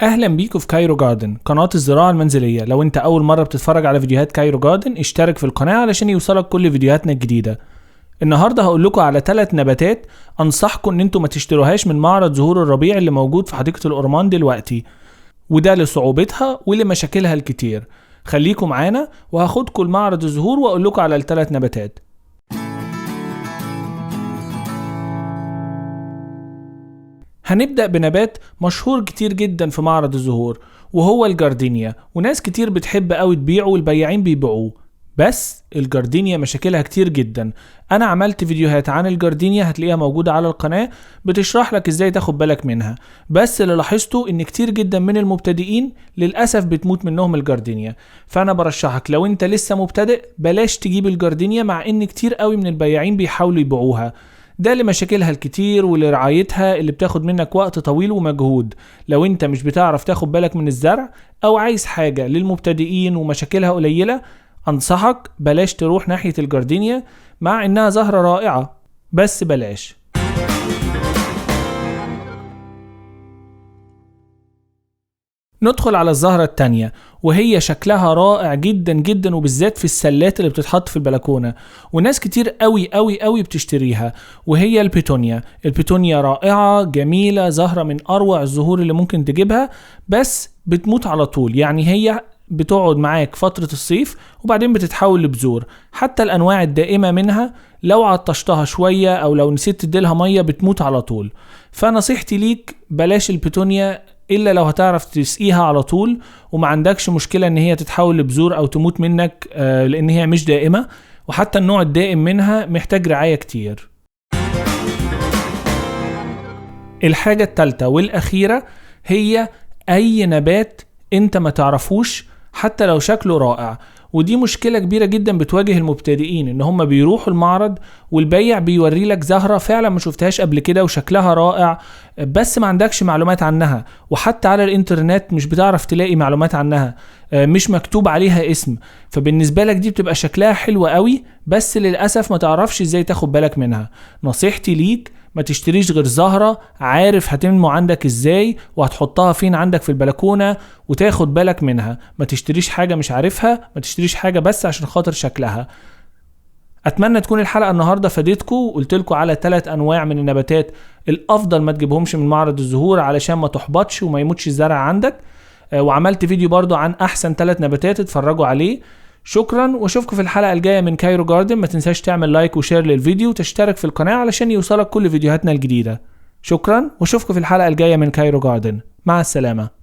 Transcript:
اهلا بيكم في Cairo Garden، قناة الزراعة المنزلية. لو انت اول مرة بتتفرج على فيديوهات Cairo Garden اشترك في القناة علشان يوصلك كل فيديوهاتنا الجديدة. النهاردة هقول لكم على 3 نباتات انصحكم ان انتم ما تشتروهاش من معرض زهور الربيع اللي موجود في حديقة الأورمان دلوقتي، وده لصعوبتها ولمشاكلها الكتير. خليكم معانا وهاخدكم لمعرض الزهور واقول لكم على ال3 نباتات. هنبدأ بنبات مشهور كتير جدا في معرض الزهور وهو الجاردينيا، وناس كتير بتحب قوي تبيعه والبياعين بيبيعوه، بس الجاردينيا مشاكلها كتير جدا. انا عملت فيديوهات عن الجاردينيا هتلاقيها موجودة على القناة بتشرح لك ازاي تاخد بالك منها، بس اللي لاحظته ان كتير جدا من المبتدئين للأسف بتموت منهم الجاردينيا. فانا برشحك لو انت لسه مبتدئ بلاش تجيب الجاردينيا، مع ان كتير قوي من البياعين بيحاولوا يبيعوها، ده لمشاكلها الكتير ولرعايتها اللي بتاخد منك وقت طويل ومجهود. لو انت مش بتعرف تاخد بالك من الزرع او عايز حاجة للمبتدئين ومشاكلها قليلة، انصحك بلاش تروح ناحية الجاردينيا، مع انها زهرة رائعة بس بلاش. ندخل على الزهرة التانية، وهي شكلها رائع جدا جدا، وبالذات في السلات اللي بتتحط في البلكونة، وناس كتير قوي قوي قوي بتشتريها، وهي البيتونيا. البيتونيا رائعة جميلة، زهرة من أروع الزهور اللي ممكن تجيبها، بس بتموت على طول. يعني هي بتقعد معاك فترة الصيف وبعدين بتتحول لبذور. حتى الأنواع الدائمة منها لو عطشتها شوية أو لو نسيت تديلها مية بتموت على طول. فنصيحتي ليك بلاش البيتونيا إلا لو هتعرف تسقيها على طول وما عندكش مشكلة إن هي تتحول لبذور أو تموت منك، لأن هي مش دائمة، وحتى النوع الدائم منها محتاج رعاية كتير. الحاجة الثالثة والأخيرة هي أي نبات أنت ما تعرفوش حتى لو شكله رائع، ودي مشكلة كبيرة جدا بتواجه المبتدئين، ان هم بيروحوا المعرض والبيع بيوري لك زهرة فعلا ما شفتهاش قبل كده وشكلها رائع، بس ما عندكش معلومات عنها، وحتى على الانترنت مش بتعرف تلاقي معلومات عنها، مش مكتوب عليها اسم. فبالنسبة لك دي بتبقى شكلها حلو قوي، بس للأسف ما تعرفش ازاي تاخد بالك منها. نصيحتي ليك ما تشتريش غير زهرة عارف هتنمو عندك ازاي وهتحطها فين عندك في البلكونة وتاخد بالك منها. ما تشتريش حاجة مش عارفها، ما تشتريش حاجة بس عشان خاطر شكلها. اتمنى تكون الحلقة النهاردة فادتكم، وقلت لكم على 3 انواع من النباتات الافضل ما تجيبهمش من معرض الزهور علشان ما تحبطش وما يموتش الزرع عندك، وعملت فيديو برضو عن احسن 3 نباتات اتفرجوا عليه. شكرا، واشوفكم في الحلقة الجاية من Cairo Garden. ما تنساش تعمل like و share للفيديو وتشترك في القناة علشان يوصلك كل فيديوهاتنا الجديدة. شكرا، واشوفكم في الحلقة الجاية من Cairo Garden. مع السلامة.